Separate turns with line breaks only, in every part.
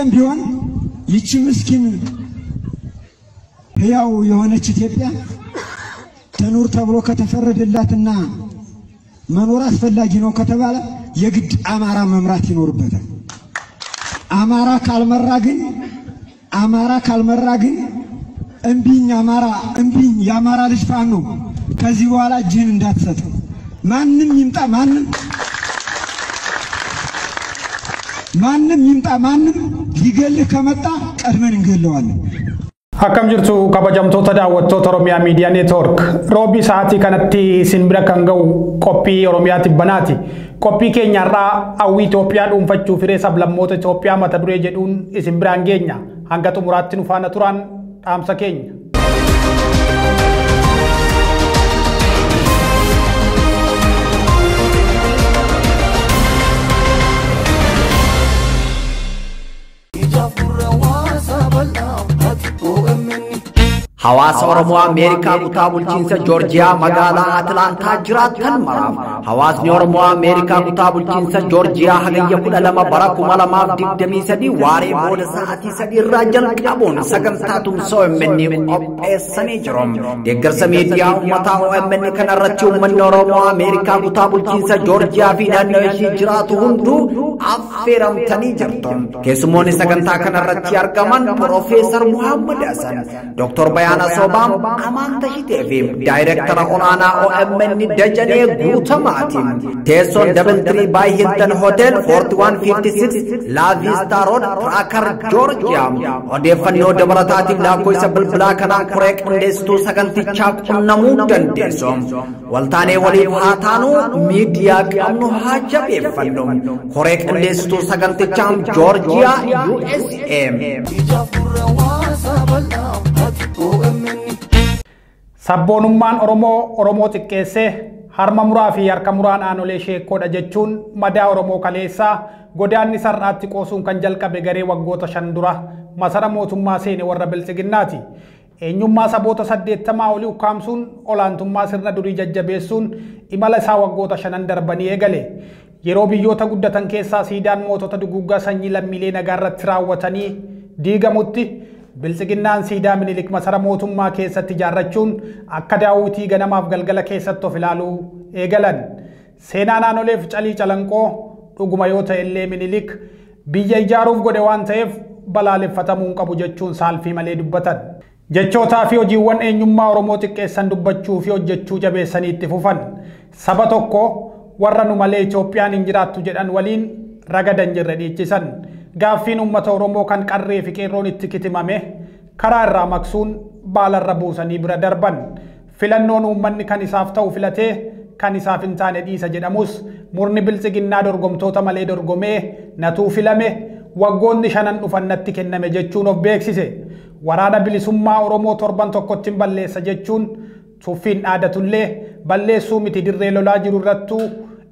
ሁልጊዜም ቢሆን ይቺ ምስኪን ሕያው የሆነች ኢትዮጵያ ትኑር ተብሎ ከተፈረደላትና መኖር አስፈላጊ ነው ከተባለ የግድ አማራ መምራት ይኖርበታል። አማራ ካልመራ ግን አማራ ካልመራ ግን እምቢኝ አማራ እምቢኝ የአማራ ልጅ ፋኖ ከዚህ በኋላ እጅህን እንዳትሰጥ፣ ማንም ይምጣ ማንም ማንም ይምጣ ማንም ሊገልህ ከመጣ ቀድመን እንገለዋለን።
Akkam jirtu kabajamtoota daawwattoota Oromiyaa Miidiyaa Neetwoork. Roobii sa'aatii kanatti isin bira kan ga'u qophii Oromiyaa Tibbanaati. Qophii keenyarraa hawwii Itoophiyaa dhuunfachuu firee sablammoota Itoophiyaa mata duree jedhuun isin biraan geenya. Hanga xumuraatti nu faana turaan dhaamsa keenya.
Hawaasa Oromoo Ameerikaa kutaa bulchiinsa Joorjiyaa magaalaa Atlaantaa jiraatan maraaf hawaasni Oromoo Ameerikaa kutaa bulchiinsa Joorjiyaa hagayya 12 bara 2023 waaree booda sa'aatii 3 irraa jalqabuun sagantaa tumsa OMN qopheessanii jiru. Deeggarsa miidiyaa uummataa OMN kanarratti uummanni Oromoo Ameerikaa kutaa bulchiinsa Joorjiyaa fi naannoo ishee jiraatu hunduu affeeramtanii jirtu. Keessummoonni sagantaa kanarratti argaman Piroofeesar Muhammad Hasan, Dooktor Bayaan Sobaam, Amaan Tashitee fi Daayirektara olaanaa OMN Dajanee Guutamaati. Teessoon Double Tree by Hilton Hotel 4156 La Vista Road, Tucker, Georgia. Odeeffannoo dabalataatiif lakkoofsa bilbilaa kanaan koree qindeessituu sagantichaa qunnamuu dandeessu. Waltaanee waliif haa taanu, miidiyaa qabnu haa jabeeffannu. Koree qindeessituu sagantichaa Georgia, USA.
Sabboonummaan Oromoo Oromoo xiqqeessee harma muraa fi harka muraan aanolee sheekkoodha jechuun madaa Oromoo kaleessaa godaanni sar'aatti qoosuun kan jalqabe garee waggoota 5 dura masara mootummaa seene warra Biltsiginnaati. Eenyummaa saboota 80 olii ukkaamsuun olaantummaa sirna durii jajjabeessuun imala isaa waggoota 5 darbanii eegale. Yeroo biyyoota guddatan keessaa siidaan mootota duguuggaa sanyii lammiilee nagaa irratti raawwatanii diigamutti Biltsiginnaan siidaa Minilik masara mootummaa keessatti ijaarrachuun akka daawwitii ganamaaf galgala keessatti of ilaaluu eegalan. Seenaa naannoleef calii calanqoo dhuguma yoo ta'e illee Minilik biyya ijaaruuf godhe waan ta'eef balaaleffatamuu hin qabu jechuun saalfii malee dubbatan. Jechootaa fi hojiiwwan eenyummaa Oromoo xiqqeessan dubbachuu fi hojjechuu jabeessanii itti fufan. Saba tokko warra nu malee Itoophiyaan hin jiraattu jedhan waliin ragadan jirre dhiichisan. Gaaffiin uummata Oromoo kan qarree fi qeerroon itti kitimame karaa irraa maqsuun baalarra buusanii bira darban. Filannoon uummanni kan isaaf ta'u filatee kan isaaf hin taane dhiisa jedhamus murni Biltsiginnaa dorgomtoota malee dorgomee natuu filame waggoonni 5 dhufan natti kenname jechuun of beeksise. Waraana bilisummaa Oromoo torban tokkotti hin balleessa jechuun tuffiin dhaadatullee balleessuu miti dirree lolaa jiru irrattuu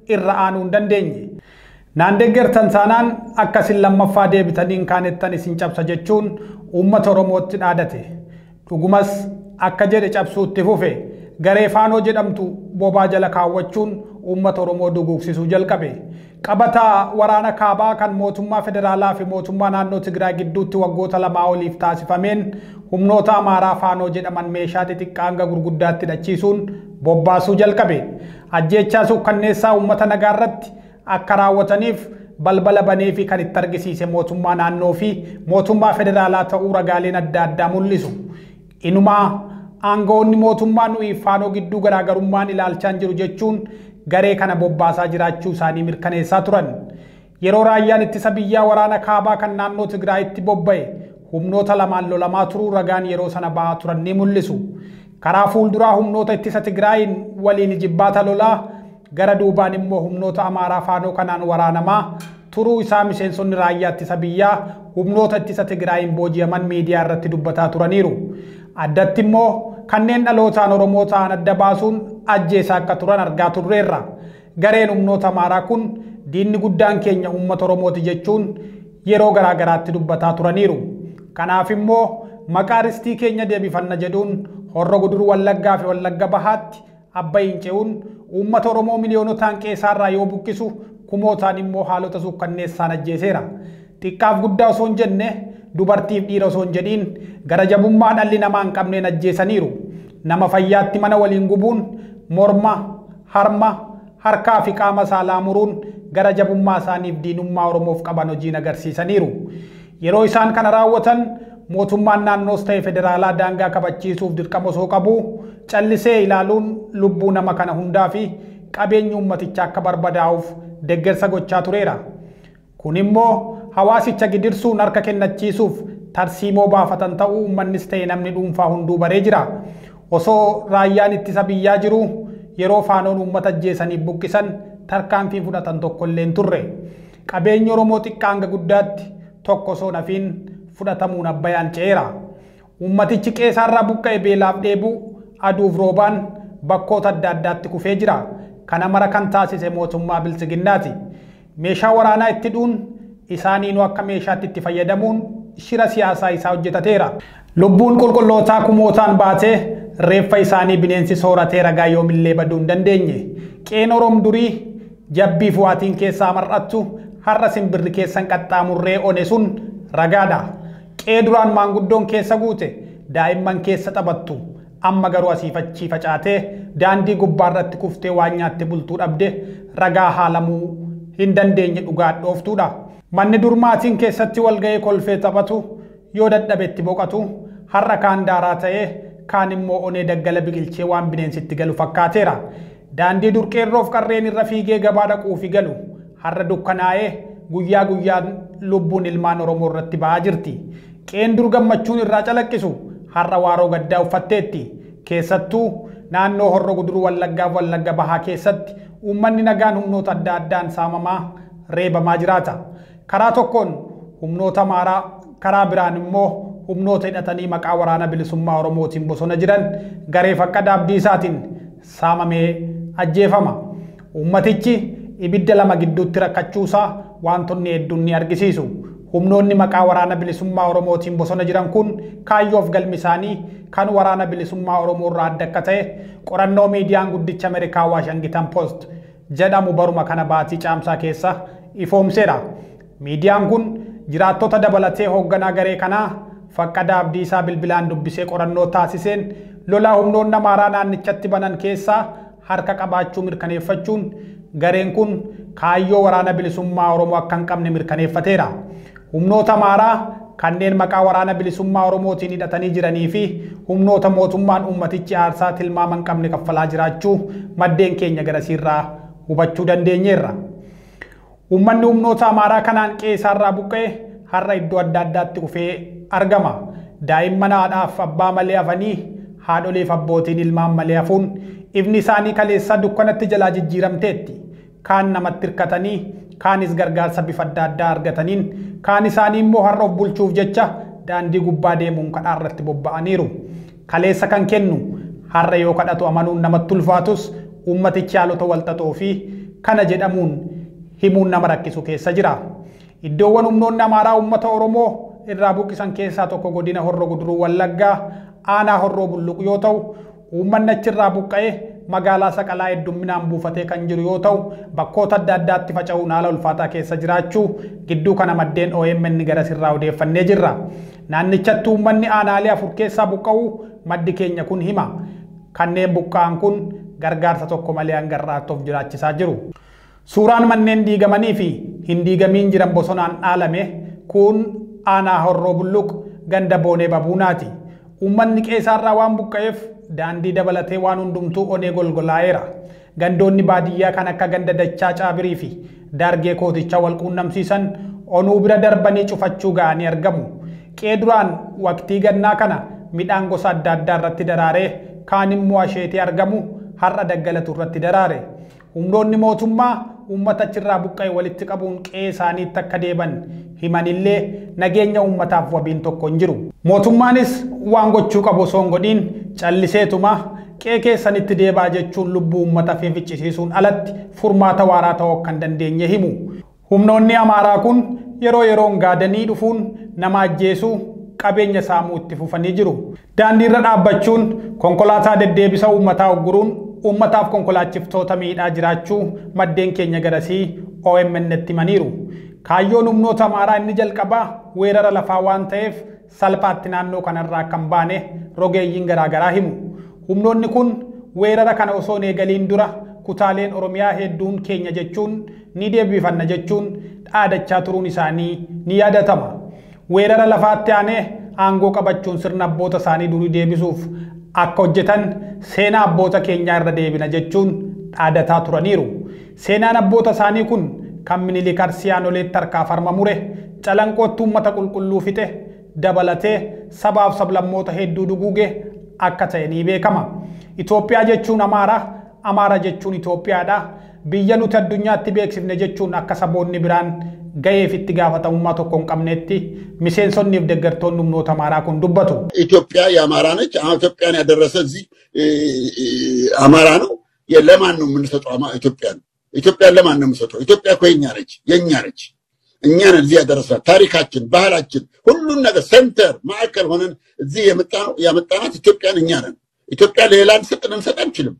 irra aanuu hin dandeenye. Naan deeggartan taanaan akkasin lammaffaa deebitanii hin kaanettan isin cabsa jechuun uummata Oromootti dhaadate. Dhugumas akka jedhe cabsuutti fufe. Garee Faanoo jedhamtu bobaa jala kaawwachuun uummata Oromoo duguugsisuu jalqabe. Qabataa waraana kaabaa kan mootummaa federaalaa fi mootummaa naannoo Tigraay gidduutti waggoota 2 oliif taasifameen humnoota Amaaraa Faanoo jedhaman meeshaa xixiqqaa hanga gurguddaatti hidhachiisuun bobbaasuu jalqabe. Ajjeechaa suukkanneessaa uummata nagaa irratti akka raawwataniif balbala banee fi kan itti argisiise mootummaa naannoo fi mootummaa federaalaa ta'uu ragaaleen adda addaa mul'isu. Inumaa aangawoonni mootummaa nuyi Faanoo gidduu garaagarummaan ilaalchaan jiru jechuun garee kana bobbaasaa jiraachuu isaanii mirkaneessaa turan. Yeroo raayyaan ittisa biyyaa waraana kaabaa kan naannoo Tigraayitti bobba'e humnoota lamaan lolamaa turuu ragaan yeroo sana ba'aa turan ni mul'isu. Karaa fuulduraa humnoota ittisa Tigraayin waliin jibbaata lolaa gara duubaan immoo humnoota Amaaraa Faanoo kanaan waraanamaa turuu isaa miseensonni raayyaa ittisa biyyaa humnoota ittisa Tigraayin booji'aman miidiyaa irratti dubbataa turaniiru. Addatti immoo kanneen dhalootaan Oromoo ta'an adda baasuun ajjeesaa akka turan argaa turreerra. Gareen humnoota Amaaraa kun diinni guddaan keenya uummata Oromooti jechuun yeroo garaa garaatti dubbataa turaniiru. Kanaaf immoo maqaa ristii keenya deebifanna jedhuun Horro Guduruu Wallaggaa fi Wallagga Bahaatti Abbayin ce'uun uummata Oromoo miliyoonotaan qeessaarraa yoo buqqisu kumootaan immoo haalota suukkanneessaan ajjeeseera. Xiqqaaf guddaa osoo hin jenne, dubartiif dhiira osoo hin jedhiin gara jabummaa dhalli namaa hin qabneen ajjeesaniiru. Nama fayyaatti mana waliin gubuun morma, harma, harkaa fi qaama saalaa muruun gara jabummaa isaaniif diinummaa Oromoof qaban hojiin agarsiisaniiru. Yeroo isaan kana raawwatan mootummaan naannoos ta'e federaalaa daangaa kabachiisuuf dirqama osoo qabu callisee ilaaluun lubbuu nama kana hundaa fi qabeenyi uummatichaa akka barbadaa'uuf deeggarsa gochaa tureera. Kun immoo hawaasicha gidirsuun harka kennachiisuuf tarsiimoo baafatan ta'uu uummannis ta'e namni dhuunfaa hunduu baree jira. Osoo raayyaan ittisa biyyaa jiru yeroo faanoon uummata ajjeesaniif buqqisan tarkaanfii fudhatan tokko illee hin turre. Qabeenyi Oromoo xiqqaa hanga guddaatti tokko osoo nafiin fudhatamuun Abbayaan ce'eera. Uummatichi qe'eesaarraa buqqa'e beelaaf dheebuu aduuf roobaan bakkoota adda addaatti kufee jira. Kana mara kan taasise mootummaa Biltsiginnaati. Meeshaa waraanaa itti dhuun isaaniinuu akka meeshaatti itti fayyadamuun shira siyaasaa isaa hojjetateera. Lubbuun qulqullootaa kumootaan baatee reeffa isaanii bineensi sooratee ragaa yoomillee baduu hin dandeenye. Qeen Oroom durii jabbii fu'aatiin keessaa mar'attu har'a simbirri keessan qaxxaamurree one sun ragaadha. Qee duraan maanguddoon keessa guute daa'imman keessa taphattu amma garuu asiif achii facaatee daandii gubbaarratti kuftee waan nyaatte bultuu dhabde ragaa haalamuu hin dandeenye dhugaa dhooftuudha. Manni dur maatiin keessatti walga'ee kolfee taphatu yoo dadhabetti boqatu har'a kaan daaraa ta'ee kaan immoo onee daggala biqilchee waan bineensitti galu fakkaateera. Daandii dur qeerroof qarreen irra fiigee gabaa dhaquu fi galu har'a dukkanaa'ee guyyaa guyyaan lubbuun ilmaan Oromoo irratti ba'aa jirti. Qeen dur gammachuun irraa calaqqisu har'a waaroo gaddaa uffatteetti. Keessattuu naannoo Horroo Guduruu Wallaggaa fi Wallagga Bahaa keessatti uummanni nagaan humnoota adda addaan saamamaa reebamaa jiraata. Karaa tokkoon humnoota Amaaraa, karaa biraan immoo humnoota hidhatanii maqaa waraana bilisummaa Oromootiin bosona jiran garee Faqqada Abdiisaatiin saamamee ajjeefama. Uummatichi ibidda lama gidduutti rakkachuusaa wantoonni hedduun ni argisiisu. Humnoonni maqaa waraana bilisummaa Oromootiin bosona jiran kun kaayyoof galmi isaanii kan waraana bilisummaa Oromoo irraa adda akka ta'e qorannoo miidiyaan guddicha Ameerikaa Waashingitan Post jedhamu baruma kana baatii caamsaa keessa ifoomseera. Miidiyaan kun jiraattota dabalatee hoogganaa garee kanaa Faqqada Abdiisaa bilbilaan dubbisee qorannoo taasiseen lolaa humnoonni Amaaraa naannichatti banan keessaa harka qabaachuu mirkaneeffachuun gareen kun kaayyoo waraana bilisummaa Oromoo akka hin qabne mirkaneeffateera. Humnoota Amaaraa kanneen maqaa waraana bilisummaa Oromootiin hidhatanii jiranii fi humnoota mootummaan uummatichi aarsaa tilmaama hin qabne kaffalaa jiraachuu maddeen keenya garasiirraa hubachuu dandeenyeerra. Uummanni humnoota Amaaraa kanaan qe'eesaarraa buqqa'e har'a iddoo adda addaatti kufee argama. Daa'imman haadhaaf abbaa malee hafanii haadholiif abbootiin ilmaan malee hafuun ifni isaanii kaleessaa dukkanatti jalaa jijjiiramteetti. Kaan namatti hirkatanii, kaanis gargaarsa bifa adda addaa argataniin, kaan isaanii immoo har'a of bulchuuf jecha daandii gubbaa deemuun kadhaa irratti bobba'aniiru. Kaleessa kan kennu har'a yoo kadhatu amanuun namatti ulfaatus uummatichi haalota walxaxoo fi kana jedhamuun himuun nama rakkisu keessa jira. Iddoowwan humnoonni Amaaraa uummata Oromoo irraa buqqisan keessaa tokko godina Horroo Guduruu Wallaggaa aanaa Horroo Bulluq yoo ta'u, uummanni achirraa buqqa'ee magaalaa Saqalaa heddumminaan buufatee kan jiru yoo ta'u, bakkoota adda addaatti faca'uun haala ulfaataa keessa jiraachuu gidduu kana maddeen OMN garasirraa odeeffannee jirra. Naannichatti uummanni aanaalee 4 keessaa buqqa'uu maddi keenya kun hima. Kanneen buqqa'an kun gargaarsa tokko malee hanga har'aatti of jiraachisaa jiru. Suuraan manneen diigamanii fi hin diigamiin jiran bosonaan dhaalame kun aanaa Horroo Bulluq ganda Boonee Babuunaati. Uummanni qe'eesaarraa waan buqqa'eef daandii dabalatee waan hundumtuu onee golgolaa'eera. Gandoonni baadiyyaa kan akka ganda Dachaa Caabirii fi Daargee Kootichaa wal quunnamsiisan onuu bira darbanii cufachuu ga'anii argamu. Qe'ee duraan waqtii gannaa kana midhaan gosa adda addaa irratti daraaree kaan immoo asheetee argamu har'a daggalatu irratti daraare. Humnoonni mootummaa uummata achirraa buqqa'e walitti qabuun qe'ee isaaniitti akka deeban himanillee nageenya uummataaf wabiin tokko hin jiru. Mootummaanis waan gochuu qabu osoo hin godhiin calliseetuma qe'ee keessanitti deebaa jechuun lubbuu uummata fiifichisiisuun alatti furmaata waaraa ta'uu akka hin dandeenye himu. Humnoonni Amaaraa kun yeroo yeroon gaadanii dhufuun nama ajjeesuu qabeenya saamuu itti fufanii jiru. Daandiirra dhaabbachuun konkolaataa deddeebisa uummataa ugguruun uummataaf konkolaachiftoota miidhaa jiraachuu maddeen keenya garasii OMN tti himaniiru. Kaayyoon humnoota Amaaraa inni jalqabaa weerara lafaa waan ta'eef salphaatti naannoo kanarraa akka hin baane rogeeyyiin garaagaraa himu. Humnoonni kun weerara kana osoo hin eegaliin dura kutaaleen Oromiyaa hedduun keenya jechuun ni deebifanna jechuun dhaadachaa turuun isaanii ni yaadatama. Weerara lafaatti aanee aangoo qabachuun sirna abboota isaanii durii deebisuuf akka hojjetan seenaa abboota keenyaa irra deebina jechuun dhaadataa turaniiru. Seenaan abboota isaanii kun kan Minilik Arsii Aanoleetti harkaaf harma mure, Calanqootti uummata qulqulluu fixe, dabalatee sabaaf sablammoota hedduu duguuge akka ta'e ni beekama. Itoophiyaa jechuun Amaara, Amaara jechuun Itoophiyaadha. Biyya nuti addunyaatti beeksifne jechuun akka saboonni biraan ga'eef itti gaafatamummaa tokko hin qabnetti miseensonni fi deeggartoonni humnoota Amaaraa kun dubbatu.
ኢትዮጵያ የአማራ ነች። ኢትዮጵያን ያደረሰ እዚህ አማራ ነው። ለማን ነው የምንሰጠው? ኢትዮጵያን ኢትዮጵያን ለማን ነው የምንሰጠው? ኢትዮጵያ እኮ የኛ ነች፣ የኛ ነች። እኛ ነን እዚህ ያደረስናት። ታሪካችን፣ ባህላችን፣ ሁሉን ነገር center ማዕከል ሆነን እዚህ ያመጣናት ኢትዮጵያን እኛ ነን። ኢትዮጵያ ለሌላ ልንሰጥ አንችልም።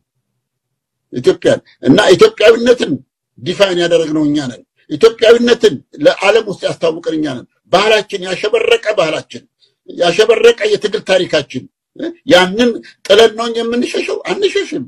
ኢትዮጵያን እና ኢትዮጵያዊነትን define ያደረግነው እኛ ነን። ኢትዮጵያዊነትን ለዓለም ውስጥ ያስታወቅን እኛ ነን። ባህላችን ያሸበረቀ ባህላችን ያሸበረቀ የትግል ታሪካችን ያንን ጥለን ነው የምንሸሸው? አንሸሽም።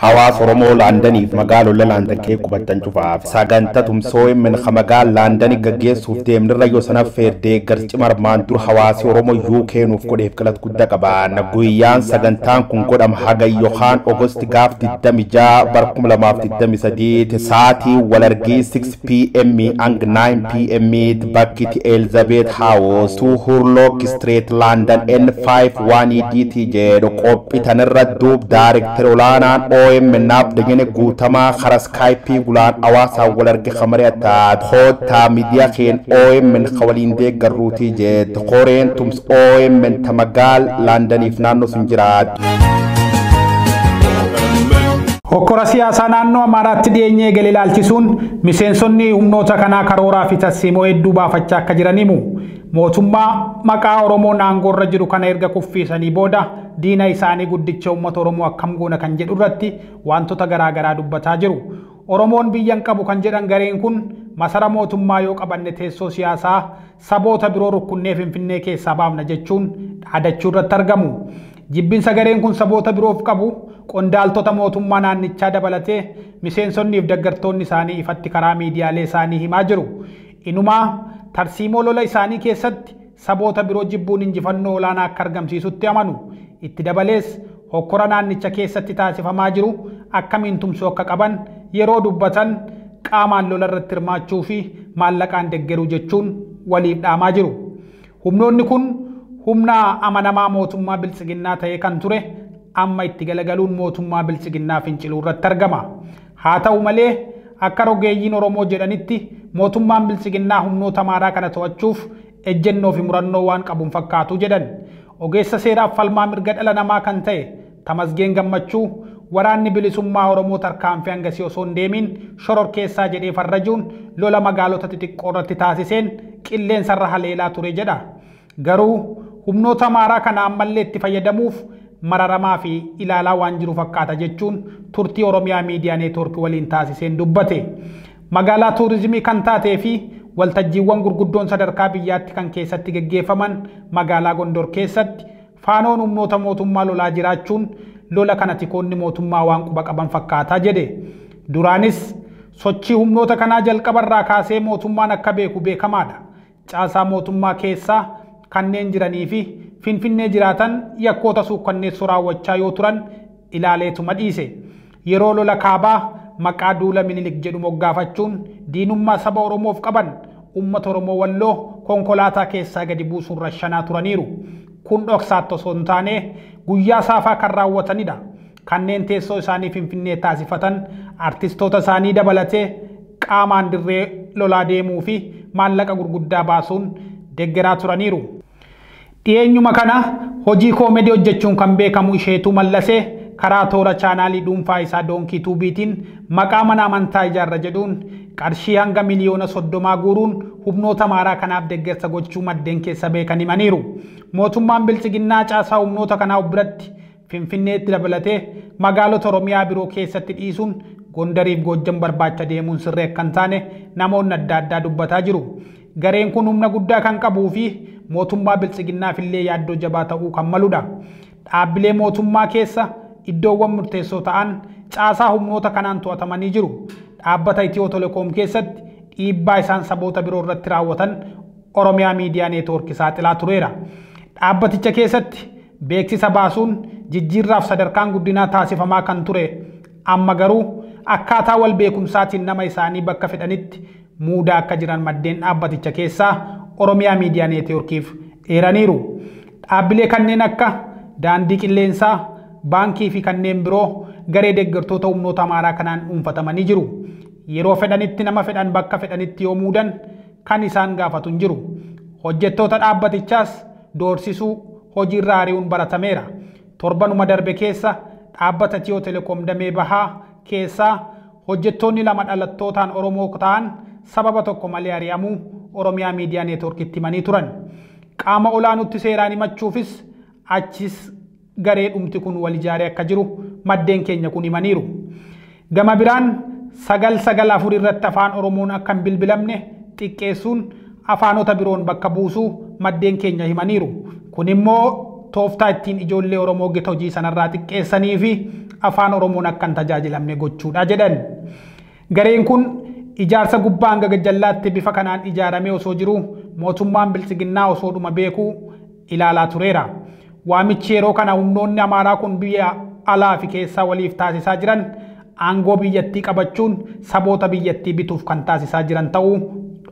Hawaasa Oromoo Laandaniif magaalota Laandan kee qubattan cufaaf sagantaa tumsoo min magaala Laandanii gaggeessuuf deemnirra yoo sana feerdee garci marmaan dur hawaasi Oromoo UK nuuf godheef galata guddaa qaban. Guyyaan sagantaan kun godhama haga yookaan Ogosti gaaf 26 bara 2023 sa'aatii walargii 6 pm hanga 9 pm bakki Elizabeth House 2 Hurlock Street London N5 1EDT jedhu qophii tanirra duub daarektari olaanaan OMN Dejene Guutamaa karaa Skype gulaan hawaasaa wal arge kamari'ataa koottaa miidiyaa keen OMN waliin deeggarruutii jette koreen tums OMN ta magaal Laandaniif naannoo sun jiraatu.
Hokkora siyaasaa naannoo Amaaraatti dhiyeenyee eegale ilaalchisuun miseensonni humnoota kanaa karooraa fi tarsiimoo hedduu baafachaa akka jiran himu. Mootummaa maqaa Oromoon aangoorra jiru kana erga kuffiisanii booda diina isaanii guddicha uummata Oromoo akkam goona kan jedhu irratti wantoota garaagaraa dubbataa jiru. Oromoon biyya hin qabu kan jedhan gareen kun masara mootummaa yoo qabanne teessoo siyaasaa saboota biroo rukkunnee Finfinnee keessaa baafna jechuun dhaadachuu irratti argamu. Jibbinsa gareen kun saboota biroof qabu qondaaltota mootummaa naannichaa dabalatee miseensonnii fi deeggartoonni isaanii ifatti karaa miidiyaalee isaanii himaa jiru. Inumaa tarsiimoo lola isaanii keessatti saboota biroo jibbuun injifannoo olaanaa akka argamsiisutti amanu. Itti dabalees hokkora naannicha keessatti taasifamaa jiru akkamiin tumsuu akka qaban yeroo dubbatan qaamaan lola irratti hirmaachuu fi maallaqaan deeggaruu jechuun waliif dhaamaa jiru. Humnoonni kun humna amanamaa mootummaa biltsiginnaa ta'ee kan ture amma itti galagaluun mootummaa biltsiginnaa finciluu irratti argama. Haa ta'u malee akka rogeeyyiin Oromoo jedhanitti mootummaan biltsiginnaa humnoota Amaaraa kana to'achuuf ejjennoo fi murannoo waan qabuun fakkaatu jedhan. Ogeessa seeraaf falmaa mirga dhala namaa kan ta'e Tamasgeen Gammachuu waraanni bilisummaa Oromoo tarkaanfii hangasii osoo hin deemin shororkeessaa jedhee farrajuun lola magaalota xixiqqoo irratti taasiseen qilleensarra haleelaa ture jedha. Garuu humnoota Amaaraa kana ammallee itti fayyadamuuf mararamaa fi ilaalaa waan jiru fakkaata jechuun turtii Oromiyaa Miidiyaa Neetwoorkii waliin taasiseen dubbate. Magaalaa tuurizimii kan taatee fi waltajjiiwwan gurguddoon sadarkaa biyyaatti kan keessatti geggeeffaman magaalaa Gondor keessatti faanoon humnoota mootummaa lolaa jiraachuun lola kana tikoonni mootummaa waan quba qaban fakkaataa jedhe. Duraanis sochii humnoota kanaa jalqabarraa kaasee mootummaan akka beeku beekamaadha. Caasaa mootummaa keessaa kanneen jiranii fi Finfinnee jiraatan yakkoota suukkanneessoo raawwachaa yoo turan ilaaleetuma dhiise. Yeroo lola kaabaa maqaa duula Minilik jedhu moggaafachuun diinummaa saba Oromoof qaban uummata Oromoo Walloo konkolaataa keessaa gadi buusuun rashanaa turaniiru. Kun dhoksaatti osoo hin taane guyyaa saafaa kan raawwatanidha. Kanneen teessoo isaanii Finfinnee taasifatan artistoota isaanii dabalatee qaamaan dirree lolaa deemuu fi maallaqa gurguddaa baasuun deeggaraa turaniiru. Dhiyeenyuma kana hojii koomedii hojjechuun kan beekamu Isheetuu Mallasee karaa toora chaanaalii dhuunfaa isaa Doonkii Tuubiitiin maqaa mana amantaa ijaarra jedhuun qarshii hanga 30 miliyoona guuruun humnoota Amaaraa kanaaf deeggarsa gochuu maddeen keessa beekan himaniiru. Mootummaan biltsiginnaa caasaa humnoota kanaa of biratti Finfinneetti dabalatee magaalota Oromiyaa biroo keessatti dhiisuun Gondariif Goojjam barbaacha deemuun sirrii akka hin taane namoonni adda addaa dubbataa jiru. Gareen kun humna guddaa kan qabuu fi mootummaa biltsiginnaaf illee yaaddoo jabaa ta'uu kan maludha. Dhaabbilee mootummaa keessa iddoowwan murteessoo ta'an caasaa humnoota kanaan to'atamanii jiru. Dhaabbata Itiyoo Telekoom keessatti dhiibbaa isaan saboota biroo irratti raawwatan Oromiyaa Miidiyaa Neetwoorkii saaxilaa tureera. Dhaabbaticha keessatti beeksisa baasuun jijjiirraaf sadarkaan guddinaa taasifamaa kan ture amma garuu akkaataa wal beekumsaatiin nama isaanii bakka fedhanitti muudaa akka jiran maddeen dhaabbaticha keessaa Oromiyaa Miidiyaa Neetwoorkiif eeraniiru. Dhaabbilee kanneen akka daandii qilleensaa, baankii fi kanneen biroo garee deeggartoota humnoota Amaaraa kanaan dhuunfatamanii jiru. Yeroo fedhanitti nama fedhan bakka fedhanitti yoo muudan kan isaan gaafatu hin jiru. Hojjettoota dhaabbatichaas doorsisuu hojiirra ari'uun baratameera. Torbanuma darbe keessa dhaabbata Itiyoo Telekoom damee bahaa keessaa hojjettoonni 2 dhalattootaan Oromoo ta'an sababa tokko malee ari'amuu Oromiyaa Miidiyaa Neetwoorkitti himanii turan. Qaama olaanutti seeraan himachuufis achis garee dhumti kun wal ijaaree akka jiru maddeen keenya kun himaniiru. Gama biraan 994 irratti afaan Oromoon akka hin bilbilamne xiqqeessuun afaanota biroon bakka buusuu maddeen keenya himaniiru. Kun immoo tooftaa ittiin ijoollee Oromoo gita hojii sanarraa xiqqeessanii fi afaan Oromoon akka hin tajaajilamne gochuudha jedhan. Gareen kun ijaarsa gubbaa hanga gajjallaatti bifa kanaan ijaaramee osoo jiruu mootummaan biltsiginnaa osoo dhuma beekuu ilaalaa tureera. Waamichi yeroo kana humnoonni Amaaraa kun biyya alaa fi keessaa waliif taasisaa jiran aangoo biyyattii qabachuun saboota biyyattii bituuf kan taasisaa jiran ta'uu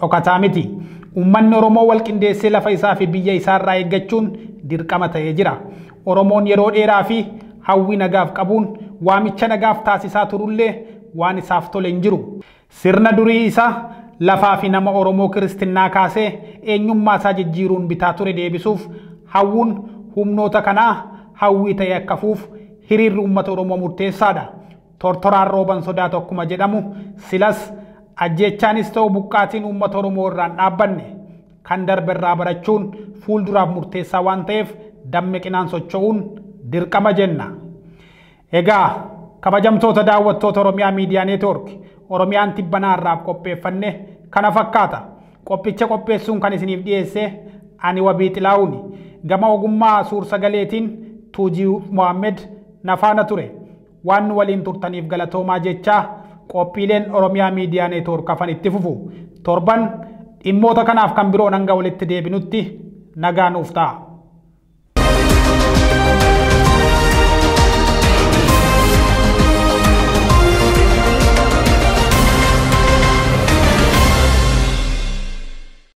dhokataa miti. Uummanni Oromoo wal qindeessee lafa isaa fi biyya isaarraa eeggachuun dirqama ta'ee jira. Oromoon yeroo dheeraa fi hawwii nagaaf qabuun waamicha nagaaf taasisaa turullee waan isaaf tole hin jiru. Sirna durii isaa lafaa fi nama Oromoo kiristinnaa kaasee eenyummaa isaa jijjiiruun bitaa ture deebisuuf hawwuun humnoota kanaa hawwii ta'e akka fuuf hiriirri uummata Oromoo murteessaadha. Tortoraan rooban sodaa tokkuma jedhamu silas ajjeechaanis ta'u buqqaatiin uummata Oromoo irraan dhaabbanne kan darbe irraa barachuun fuulduraaf murteessaa waan ta'eef dammaqinaan socho'uun dirqama jenna. Egaa kabajamtoota daawwattoota Oromiyaa Miidiyaa Neetwoork Oromiyaan tibbanaa irraaf qopheeffanne kana fakkaata. Qophicha qopheessuun kan isiniif dhiyeesse ani Wabii Xilaa'uuni. Gama ogummaa suur-sagaleetiin Tuujii Mohaammed nafaana ture. Waan nu waliin turtaniif galatoomaa jechaa qophiileen Oromiyaa Miidiyaa Neetwoork hafan itti fufu. Torban dhimmoota kanaaf kan biroon hanga walitti deebinutti nagaa nuuf ta'a.